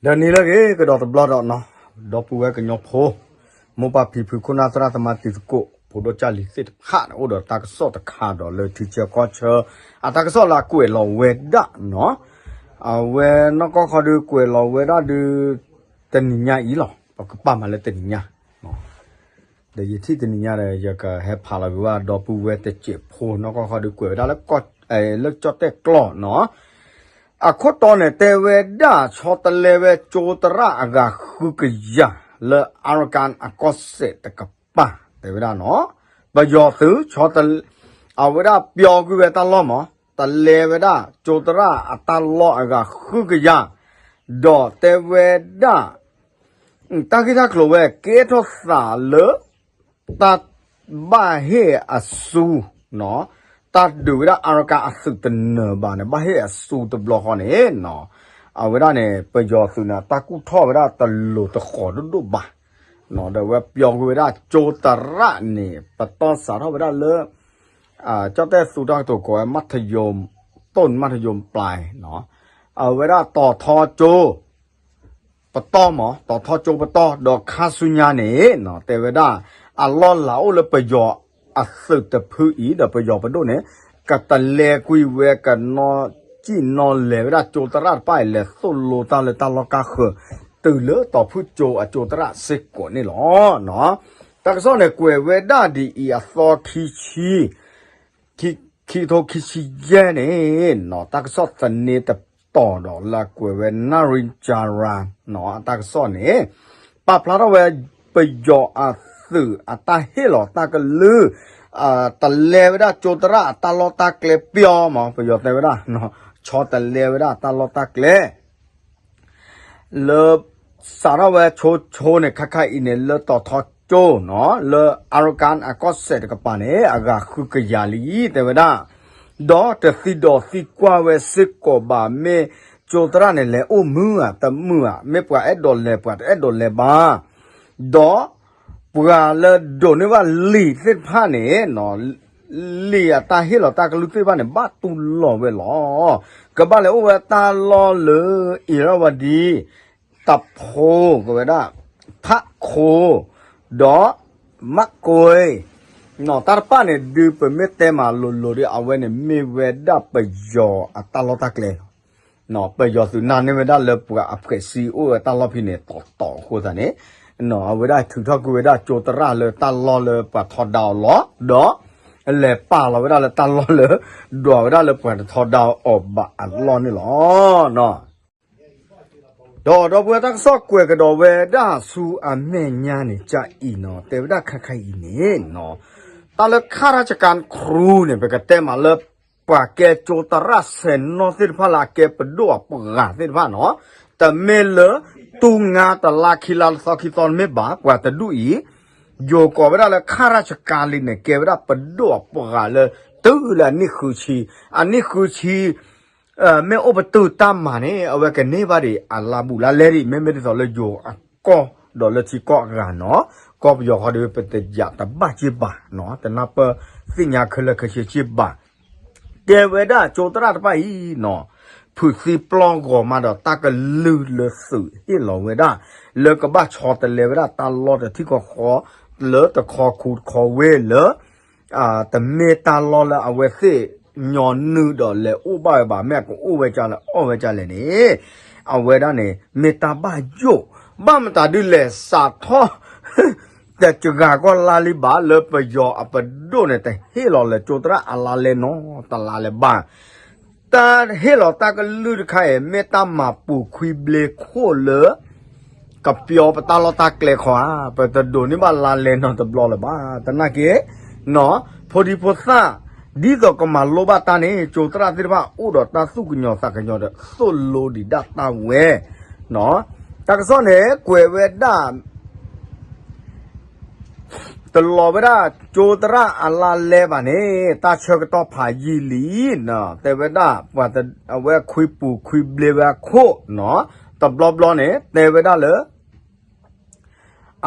ဒီးနံၤလၢအဂ့ၤကဒီးတဘျီဒီးနီၤ, ဒီပုၢ်ဝဲၢ်ကညီဖိ, မိၢ်ပၢ်ဖံဖု ခိၣ်နၢ်သရၣ်သမါတံၤသကိး ဖိဒိၣ်ကၢ်လံၤသ့ၣ်တဖၣ်န့ၣ် အိၣ်ဒီးတၢ်ကစီၣ်တခါဒီး လၢထံဆၢကီၢ်ဆၢ အတၢ်ကစီၣ်လၢအကွဲးလီၤဝဲဒၣ်နီၤ, အဝဲနီၢ်ကီၢ်ခီဒုးကွဲးလီၤဝဲဒၣ်ဒုး တနံၤညါအံၤလီၤ. ပကပာ်မးလၢတနံၤညါ ဒီးယထံၣ်တနံၤညါဒီး ယကဟဲဖးလီၤက့ၤဝဲဒီပုၢ်ဝဲၢ်တစဲးဖိနီၢ်ကီၢ်ခီဒုးကွဲးဝဲဒၣ်လၢ လၢကၠီၣ်တဲၣ်ကျီၢ်နီၤ, အခိၣ်တီန့ၣ် တဲဝဲဒၣ်ဆီတလဲဝဲကၠိသရၣ်အဂၤဃုကယၤ လၢ Arakan အကီၢ်စဲၣ်တကပၤ တဲဝဲဒၣ်နီၤ, ပယီၤသုး အဝဲဒၣ်ပျီကွံာ်ဝဲတၢ်လီၢ်မး တလဲဝဲဒၣ်ကၠိသရၣ်အတၢ်လီၢ်အဂၤဃုကယၤ, ဒီးတဲဝဲဒၣ် တၢ်ဂ့ၢ်တၢ်ကျိၤဝဲ ကဲထီၣ်သးလၢ တၢ်ဘၣ်ဟ့ၣ်အစူ တၢ်ဒုးဝဲဒၣ် Arakan အသုးတနၢၤဘၣ်န့ၣ် ဘၣ်ဟ့ၣ်အစူတဘျီဃီန့ၣ်နီၤ, အဝဲဒၣ်န့ၣ် ပယီၤသုးန့ၣ် တၢ်ကူၣ်ထီၣ်ဝဲဒၣ်တလိၤတဃီၤဒိၣ်ဒိၣ်ဘၣ်, ဒီးဝဲပျီကွံာ်ဝဲဒၣ်ကၠိသရၣ်န့ၣ် ပတီၢ်စးထီၣ်ဝဲဒၣ်လၢ ကၠီၣ်တဲၣ်သူတၢ်ကတိၤကိးဝဲ မထယိမ် ต้น မထယိမ်ပျဲ အဝဲဒၣ်တီၤထီကၠိ ပတီၢ်မး တီၤထီကၠိပတီၢ် ဒီးခါဆူညါန့ၣ်နီၤ တဲဝဲဒၣ် အလီၢ်လၤအိၣ်လၢပယီၤအသုးတဖုအံၤ ဒီးပယီၤပဒိၣ်န့ၣ် ကတလဲကွံာ်ဝဲ ကနီၣ်စံၣ်နီၣ်လဲၤဝဲဒၣ်ကၠိသရၣ်တဖၣ်အံၤ လဲၤသိၣ်လိတၢ်လၢတၢ်လီၢ်ကါဃၢၤ တုၤလၢတီၤဖုၣ်ကၠိအကၠိသရၣ်စ့ၢ်ကီးန့ၣ်လီၤ. တၢ်ကစီၣ်န့ၣ် ကွဲးဝဲဒၣ်ဒ်အံၤ အသီခံဆံ ခံကထိခံဆံယဲၢ်န့ၣ်နီၤ တၢ်ကစီၣ်သန့တတီၤဒီးလၢအကွဲးဝဲ Naren Jalan နီၤ အတၢ်ကစီၣ်န့ၣ် ပာ်ဖျါထီၣ်ဝဲ ပယီၤအသုးအတၢ်ဟ့ၣ်လီၤတၢ်ကလုၢ် တလဲဝဲဒၣ်ကၠိသရၣ်အတၢ်လီၢ်တၢ်ကျဲပျီမး ပယီၤတဲဝဲဒၣ် ဆီတလဲဝဲဒၣ်တၢ်လီၢ်တၢ်ကျဲ လၢ စးထီၣ်ဝဲဆိဆိန့ၣ် ခါခါအံၤန့ၣ် လၢတီၤထီကၠိနီၤ လၢ Arakan အကီၢ်စဲၣ်တကပၤန့ၣ် အဂၤဃုကယၤလံ တဲဝဲဒၣ်, ဒီးတသံဒိးသံကွၢ်ဝဲစ့ၢ်ကီးဘၣ် မ့ၢ်ကၠိသရၣ်န့ၣ် လဲၤအိၣ်မုာ်ဧါ တမုာ်ဧါ မ့ၢ်ပှၤအဲၣ်ဒိးလဲၤ ပှၤတအဲၣ်ဒိးလဲၤဘၣ် ဒီး ပှၤလၢဒိးန့ၢ်ဘၣ်လံာ်သ့ၣ်တဖၣ်န့ၣ် လံာ်အတၢ်ဟ့ၣ်လီၤတၢ်ကလုၢ်သ့ၣ်တဖၣ်န့ၣ် ဘၣ်တူၢ်လိာ်ဝဲလီၤ. ကဘၣ်လဲၤအိၣ်ဝဲတၢ်လီၢ်လၢ အ့ၤရၣ်ဝါဒံ, တဖိကဝဲဒၣ်, ဖးခိ, ဒီး မးကွ့, တၢ်တဖၣ်န့ၣ် ဒုးပမ့ၢ်တဲမးလိၤလိၤဒီး အဝဲန့ၣ်မ့ၢ်ဝဲဒၣ်ပယီၤအတၢ်လီၢ်တၢ်ကျဲလီၤ. ပယီၤသုးနၢ်န့ၢ်ဝဲဒၣ်လၢပှၤအဖှဲးစံအိၣ်ဝဲတၢ်လီၢ်ဖဲန့ၣ် တီၤတီၤအဃိသတးန့ၣ် အဝဲဒၣ်ထုးထီၣ်ကွံာ်ဝဲဒၣ်ကၠိသရၣ်လၢတၢ်လီၢ်လၢပှၤထီဒါအီၤလီၤ ဒီး လဲၤပာ်လီၤဝဲဒၣ်လၢတၢ်လီၢ်လၢ ဒွးဝဲဒၣ်လၢပှၤတထီဒါအီၤဘၣ်အလီၢ်န့ၣ်လီၤ. ဒီးဒီပုၢ်ဝဲၢ်တၢ်ကစီၣ်ကွဲးကဒီးဝဲဒၣ်ဆူအမဲာ်ညါန့ၣ် ကၠၢ်အံၤနီၤ တဲဝဲဒၣ်ခါခါအံၤန့ၣ်နီၤ တၢ်လၢ ข้าราชการ ခရူန့ၣ် ပကတဲမးလၢ ပှၤကဲကၠိသရၣ်ဆဲးနီၣ်သ့ၣ်တဖၣ်လၢအကဲပဒိၣ်အပှၤသ့ၣ်တဖၣ်နီၤ တမ့ၢ်လၢ တူၢ်ငါတလါခံလါလၢသီခံသီတမ့ၢ်ဘၣ် ပှၤတဒူၣ်အံၤ ယိၤကိးဝဲဒၣ်လၢ ข้าราชการ လံန့ၣ် ကဲဝဲဒၣ်ပဒိၣ်အပှၤလၢ တုၤလၢအနံၣ်ဃုဆံ, အနံၣ်ဃုဆံ မ့ၢ်အိၣ်ပတုာ်တၢ်မၤန့ၣ် အဝဲကန့ၢ်ဘၣ်ဒံးအလါဘူးလါလဲဒံး မ့မ့ၢ်ဒ်သိးလၢယိၤအကီၢ် ဒီးလၢထံကီၢ်အဂၤနီၤ ကီၢ်ပယီၤခီဒီး ပတယာ်တဘၣ်က့ၢ်ဘၣ်နီၤ တနၢ်ပၢၢ်သ့ၣ်ညါခဲလၢာ်ခဲဆ့က့ၢ်ဘၣ် တဲဝဲဒၣ်ကၠိသရၣ်တဖၣ်အံၤနီၤ ဖုးသံပျီၢ်ဂီၤမးဒီးတၢ်ကလုၢ်လၢသုးဟ့ၣ်လီၤဝဲဒၣ် လၢကဘၣ်ဆီတလဲဝဲဒၣ်တၢ်လီၢ်တထံၣ်ဃီဃီ လၢတခီခူတခီဝ့ၢ်လၢ တမ့ၢ်တၢ်လီၢ်လၢအဝဲသ့ၣ်ညီနုၢ်ဒီးလဲၤအိၣ်ဘၣ်ဝဲဘၣ် မ့ၢ်အကအိၣ်ဝဲကၢ်လဲၣ်အီၣ်ဝဲကၢ်လဲၣ်န့ၣ် အဝဲဒၣ်န့ၣ် မ့ၢ်တၢ်ဘၣ်ယိၣ် ဘၣ်မတၤဒုးလဲၤစးထီၣ် တစှၤကီၢ်လါလံဘၣ် လၢပယီၤအပဒိၣ်န့ၣ် တဟ့ၣ်လီၤလၢကၠိသရၣ်အလါလဲနီတလါလၢၤဘၣ် တၢ်ဟ့ၣ်လီၤတၢ်ကလုၢ်တခါအံၤ မ့ၢ်တၢ်မၤပူၤခွံဘျ့ခိၣ်လၢ ကပျီပတၢ်လီၢ်တၢ်ကျဲခီဧါ, ပတဒိးန့ၢ်ဘၣ်လါလဲနီတဘျီလၢၤဘၣ်. သနာ်က့ ဖိဒံဖိသၣ် ဒ်သိးကမၤလိဘၣ်တၢ်န့ၣ် ကၠိသရၣ်သ့ၣ်တဖၣ်အိၣ်ဒီးတၢ်သူၣ်ကညီၤသးကညီၤဒီး သိၣ်လိဒံးဒၣ်တၢ်ဝဲ တၢ်ကစီၣ်န့ၣ် ကွဲးဝဲဒၣ် တလီၤဝဲဒၣ်ကၠိသရၣ်အလါလဲဘၣ်န့ၣ် တၢ်ဆၢကတီၢ်ဖးယံာ်လံနီၤ တဲဝဲဒၣ် ပှၤအဝဲခွံပူၤခွံဘျ့ဝဲအခိၣ်နီၤ တဘျီဘျီန့ၣ် တဲဝဲဒၣ်လၢ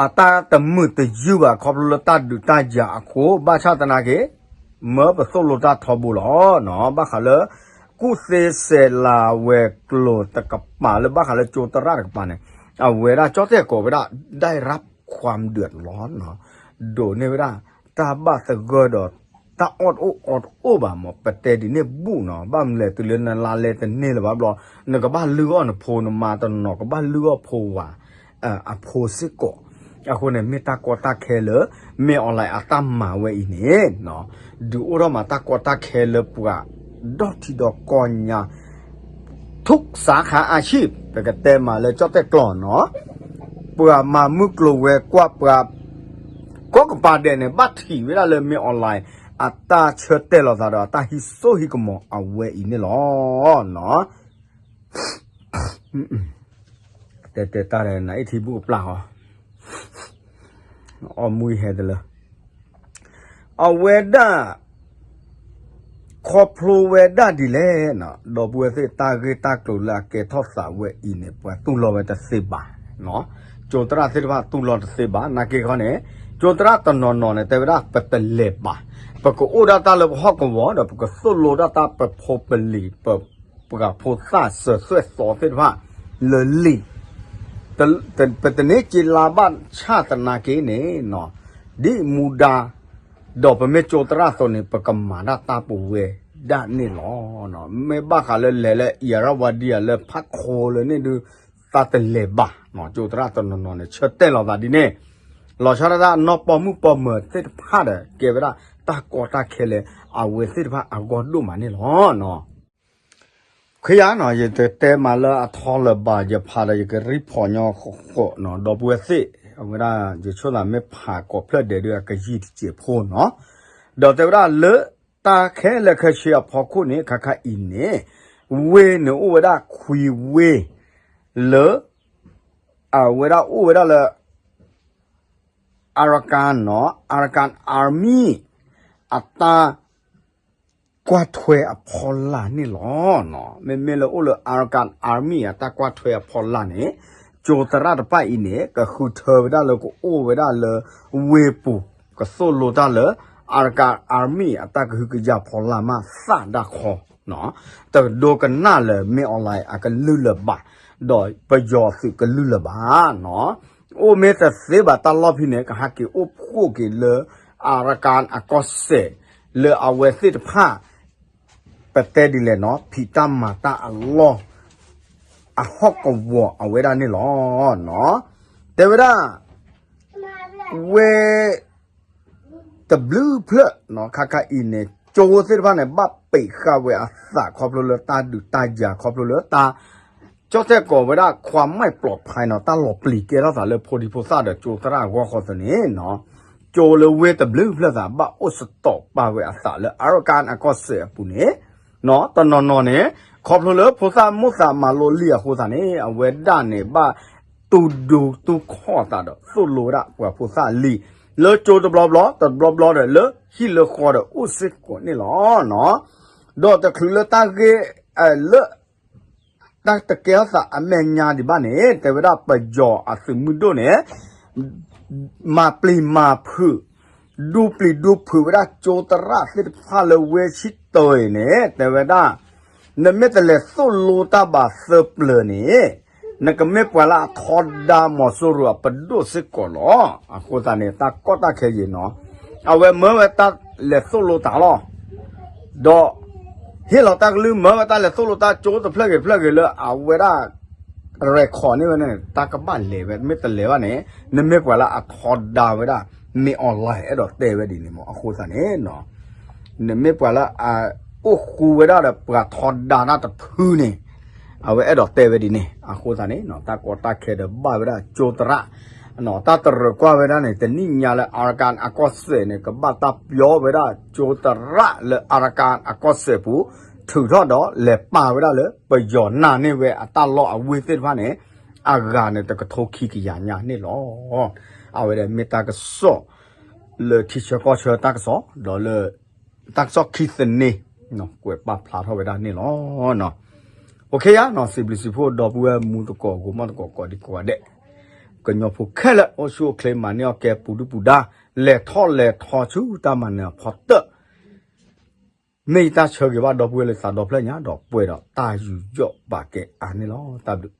အတၢ်တမုာ်တယုၢ်ဘၣ် ခီဖျိလၢတၢ်ဒုးတၢ်ယၤအဃိ ဘၣ်ဆၣ်သနာ်က့ မၢပသိၣ်လိတၢ်ထီဘိလီၤနီၤ ဘၣ်ဃးလၢ ကူၣ်သ့စဲးလၤဝဲၤကျိၤတကပၤလၢဘၣ်ဃးလၢကၠိသရၣ်တကပၤန့ၣ်, အဝဲဒၣ်ကၠီၣ်တဲၣ်ကိးဝဲဒၣ် ได้รับความเดือดร้อนနီၤ, ဒိးန့ၢ်ဝဲဒၣ် တၢ်ဘၣ်သဂၢၢ်ဒီး တၢ်အီၣ်တအိၣ်အီတအိၣ်ဘၣ်မး ပတဲဒ်န့ၣ်ဘူၣ်နီၤ, ဘၣ်မနုၤလဲၣ်တုၤလၢနလါလဲတန့ၢ်လၢၤဘၣ်ဘျီ, နကဘၣ်လုၢ်အီၣ်နဖိနမါတနီၤ ကဘၣ်လုၢ်အီၣ်ဖိဝၤ အဖိစ့ၢ်ကီး, အဃိန့ၣ် မ့ၢ်တၢ်ကီတၢ်ခဲလၢ မ့ၢ်အီၤလၢအတၢ်မၤဝဲအံၤန့ၣ်, ဒုးအိၣ်ထီၣ်မးတၢ်ကီတၢ်ခဲလၢပှၤ ဒီထံဒီကီၢ်ညါ ထုကစးခါအါဆံၣ် ပကတဲမးလၢကၠီၣ်တဲၣ်ကျိာ်နီၤ, ပှၤမၤမုၢ်ကျိၤဝဲၤကွာ်ပှၤ ကိးကပၤဒဲးန့ၣ် ဘၣ်ထံးဝဲဒၣ်လၢမ့ၢ်အီၤလၢ အတၢ်ဆၢတဲာ်လီၤသးဒီးအတၢ်ဟံးစိဟံးကမီၤအဝဲအံၤန့ၣ်လီၤ. တဲတဲတၢ်ဒီးနအ့ၣ်ထံဘူၣ်ကပျၢ်ဃီ, အီၣ်မူဟဲတလၢ အဝဲဒၣ် ခီဖျိဝဲဒၣ်ဒ်လဲၣ်, ဒီပုၢ်ဝဲၢ်သ့ၣ်တၢ်ဂ့ၢ်တၢ်ကျိၤလၢအကဲထီၣ်သးဝဲအံၤန့ၣ် ပှၤတူၢ်လိာ်ဝဲတသ့ဘၣ်, ကၠိသရၣ်သ့ၣ်တဖၣ်တူၢ်လိာ်တသ့ဘၣ် နာ်က့ခီန့ၣ်, ကၠိသရၣ်တနီၤနီၤန့ၣ် တဲဝဲဒၣ်ပတလဲၤဘၣ်, ပကအိၣ်ဒၣ်တၢ်လၢပဟီၣ်ကဝီၤဒီး ပကသိၣ်လိဒၣ်တၢ်ပဖိပလံၤ ပ ပှၤဖိသၣ်စၢၤသွဲၣ်သီသ့ၣ်တဖၣ် လၢလံာ် ပတန့ၢ်က့လါဘၣ်ဆၣ်သနာ်က့န့ၣ်, ဒ်မူဒါ ဒီးပမ့ၢ်ကၠိသရၣ်အသိးန့ၣ် ပကမၤဒၣ်တၢ်ပဝဲဒၣ်န့ၣ်လီၤ. မ့ၢ်ဘၣ်ဃးလၢလဲၤလၢအံၤရဝါဒံယၤလၢဖးခိလၢန့ၣ်ဒုး တၢ်တလဲၤဘၣ်, ကၠိသရၣ်တနီၤနီၤန့ၣ် ဆၢတဲာ်လီၤသးဒ်န့ၣ်, လီၤဆီဒၣ်တၢ်နီၢ်ပိာ်မုၣ်ပိာ်မၢၤသ့ၣ်တဖၣ်ဒီး ကဲဝဲဒၣ်တၢ်ကီတၢ်ခဲလၢ အဝဲသ့ၣ်တဖၣ်အဂီၢ်ဒိၣ်မးန့ၣ်လီၤ. ခ့ယါနီၤ ယတတဲမးလၢအထီလၢၤဘၣ် ယဖးဒီး ယကရံဖီၣ်ညီဃီဃီနီၤ ဒီပုၢ်ဝဲၢ်သ့ၣ်, အဝဲဒၣ်ယဆိသးမ့ၢ်ဖးကိးဖျၢၣ်ဒဲးဒီး အကယံာ်တစဲးဖိနီၤ, ဒီးတဲဝဲဒၣ်လၢ တၢ်ခဲလၢာ်ခဲဆ့အဖီခိၣ်န့ၣ် ခါခါအံၤန့ၣ် ဝ့ၢ်န့ၣ်အိၣ်ဝဲဒၣ်ခွံဝ့ၢ် လၢ အဝဲဒၣ်အိၣ်ဝဲဒၣ်လၢ Arakan နီၤ Arakan Army အတၢ် ကွၢ်ထွဲအဖီလာ်န့ၣ်လီၤ. မ့မ့ၢ်လၢအိၣ်လၢ Arakan Army အတၢ်ကွၢ်ထွဲအဖီလာ်န့ၣ် ကၠိသရၣ်တဖၣ်အံၤန့ၣ် ကဃုထၢဝဲဒၣ်လၢကအိၣ်ဝဲဒၣ်လၢဝ့ၢ်ပူၤ ကသိၣ်လိတၢ်လၢ Arakan Army အတၢ်ကဟုကယာ်ဖီလာ်မးသၣ်ဒၣ်ခီ တဒိကနၣ်လၢမ့ၢ်အီၤလၢအကလုၢ်လၢၤဘၣ်, ဒီးပယီၤသုးကလုၢ်လၢၤဘၣ်နီၤ, အိၣ်မ့ၢ်တသ့ဘၣ်တၢ်လီၢ်ဖဲန့ၣ် ကဟဲက့ၤအိၣ်ဖှိၣ်က့ၤလၢ Arakan အကီၢ်စဲၣ် လၢအဝဲသ့ၣ်တဖၣ် ပတဲဒ်လဲၣ်နီၤ ဖံးတၢ်မၤတၢ်အလီၢ် အဟီၣ်ကဝီၤအဝဲဒၣ်န့ၣ်လီၤ. တဲဝဲဒၣ် ဝဲ တဘျုးဖျၢၣ်နီၤ ခါခါအံၤန့ၣ် ကၠိသ့ၣ်တဖၣ်န့ၣ် ဘၣ်ပံးဃာ်ဝဲအသးခီဖျိလၢတၢ်ဒုးတၢ်ယၤ ခီဖျိလၢတၢ် ကၠီၣ်တဲၣ်ကိးဝဲဒၣ် ความไม่ปลอดภัย နီၤ တၢ်လီၤပျံၤကဲထီၣ်သးလၢဖိဒံဖိသၣ်ဒီးကၠိသရၣ်အဂီၢ်ဃီသန့ၣ်နီၤ, ကၠိလၢဝ့ၢ်တဘျုးဖျၢၣ်သး ဘၣ်အိၣ်စတီးပာ်ဝဲအသးလၢ Arakan အကီၢ်စဲၣ်အပူၤန့ၣ်နီၤ, တနီၤနီၤန့ၣ် ခီဖျိလၢဖိသၣ်မိၢ်သးမၤလိလံအဃိသတးန့ၣ် အဝဲဒၣ်န့ၣ် ဘၣ်တူၢ်ဒူတူၢ်ခီၣ်သးဒီး သိၣ်လိဝဲဒၣ်ပှၤဖိသၣ်လံ လၢကၠိတဘျီဘျီ တဘျီဘျီဒီး လၢဟံၣ်လၢဃီဒီး အိၣ်စ့ၢ်ကီးန့ၣ်လီၤ. ဒီးတချုးလၢတၢ်ဂ့ၢ် လၢ တၢ်တကဲထီၣ်သးအမဲာ်ညါဒံးဘၣ်န့ၣ် တဲဝဲဒၣ်ပယီၤအသုးမုၢ်ဒိၣ်န့ၣ် မၤပျံၤမၤဖုး ဒူပျံၤဒူဖုးဝဲဒၣ်ကၠိသရၣ်သ့ၣ်တဖၣ်လၢဝ့ၢ်ဆံတၢအံၤန့ၣ် တဲဝဲဒၣ် နမ့ၢ်တလဲၤသိၣ်လိတၢ်ဘၣ်သၢပျၢၤန့ၣ် နကမ့ၢ်ပှၤလၢအထီဒါမီၤစိရိၤအပဒိၣ်စ့ၢ်ကီးလီၤ. အဃိသတးန့ၣ် တၢ်ကီတၢ်ခဲအံၤနီၤ အဝဲမၢဝဲတၢ်လဲၤသိၣ်လိတၢ်လီၤ. ဒီး ဟ့ၣ်လီၤတၢ်ကလုၢ်မၢဝဲတၢ်လဲၤသိၣ်လိတၢ်ကၠိတဖျၢၣ်ဂ့ၤတဖျၢၣ်ဂ့ၤလၢအဝဲဒၣ် record န့ၢ်ဝဲန့ၣ် တၢ်ကဘၣ်လဲၤဝဲ မ့ၢ်တလဲၤဘၣ်န့ၣ် နမ့ၢ်ပှၤလၢအထီဒါဝဲဒၣ် မ့ၢ် online အဲၣ်ဒိးတဲဝဲဒ်န့ၣ်မး အဃိသတးန့ၣ် နမ့ၢ်ပှၤလၢအအိၣ်ဃူဝဲဒၣ်ဒီးပှၤထီဒါတၢ်တဖုန့ၣ် အဝဲအဲၣ်ဒိးတဲဝဲဒ်န့ၣ် အဃိသတးန့ၣ် တၢ်ကီတၢ်ခဲဒီးဘၣ်ဝဲဒၣ်ကၠိသရၣ် တၢ်တရၢၢ်ကွၢ်ဝဲဒၣ်န့ၣ် တနံၣ်ညါလၢ Arakan အကီၢ်စဲၣ်န့ၣ် ကဘၣ်တၢ်ပျီဝဲဒၣ်ကၠိသရၣ်လၢ Arakan အကီၢ်စဲၣ်ပူၤ ထုးထီၣ်ဒီးလဲၤပာ်ဝဲဒၣ်လၢ ပယီၤနာ်န့ၢ်ဝဲအတၢ်လီၢ်အဝ့ၢ်သ့ၣ်တဖၣ်န့ၣ် အဂၤန့ၣ် တကထိခံကယၤညါန့ၣ်လီၤ. အဝဲဒၣ်မ့ၢ်တၢ်ကစီၣ် လၢထံဆၢကီၢ်ဆၢတၢ်ကစီၣ် ဒီးလၢ တၢ်ကစီၣ်ခံသန့ ကွဲးပာ်ဖျါထီၣ်ဝဲဒၣ်န့ၣ်လီၤ. အိၣ်ခ့ယါနီၤ စံးဘျုးစံးဖှိၣ် ဒီပုၢ်ဝဲၢ်မူသကိး ဂိၤမီၢ်သကိးကိးဒံကိးဂၤဒဲး ကညီဖိခဲလၢာ် အိၣ်ဆူၣ်အိၣ်ချ့ မၤန့ၢ်အီၣ်ကဲပူၤဒုၣ်ပူၤဒါ လဲၤထီၣ်လဲၤထီဆူတၢ်မၤနၢၤအဖီတၢၣ် မ့ၢ်ယတၢ်ဆၢဂ့ၤဘၣ်ဒီပုၢ်ဝဲၢ်လၢသးဒီဖျၢၣ်ညါဒီးပှဲၤဒီးတၢ်ယူးယီၣ်ပာ်ကဲအါန့ၣ်လီၤ. တၢ်ဘျုး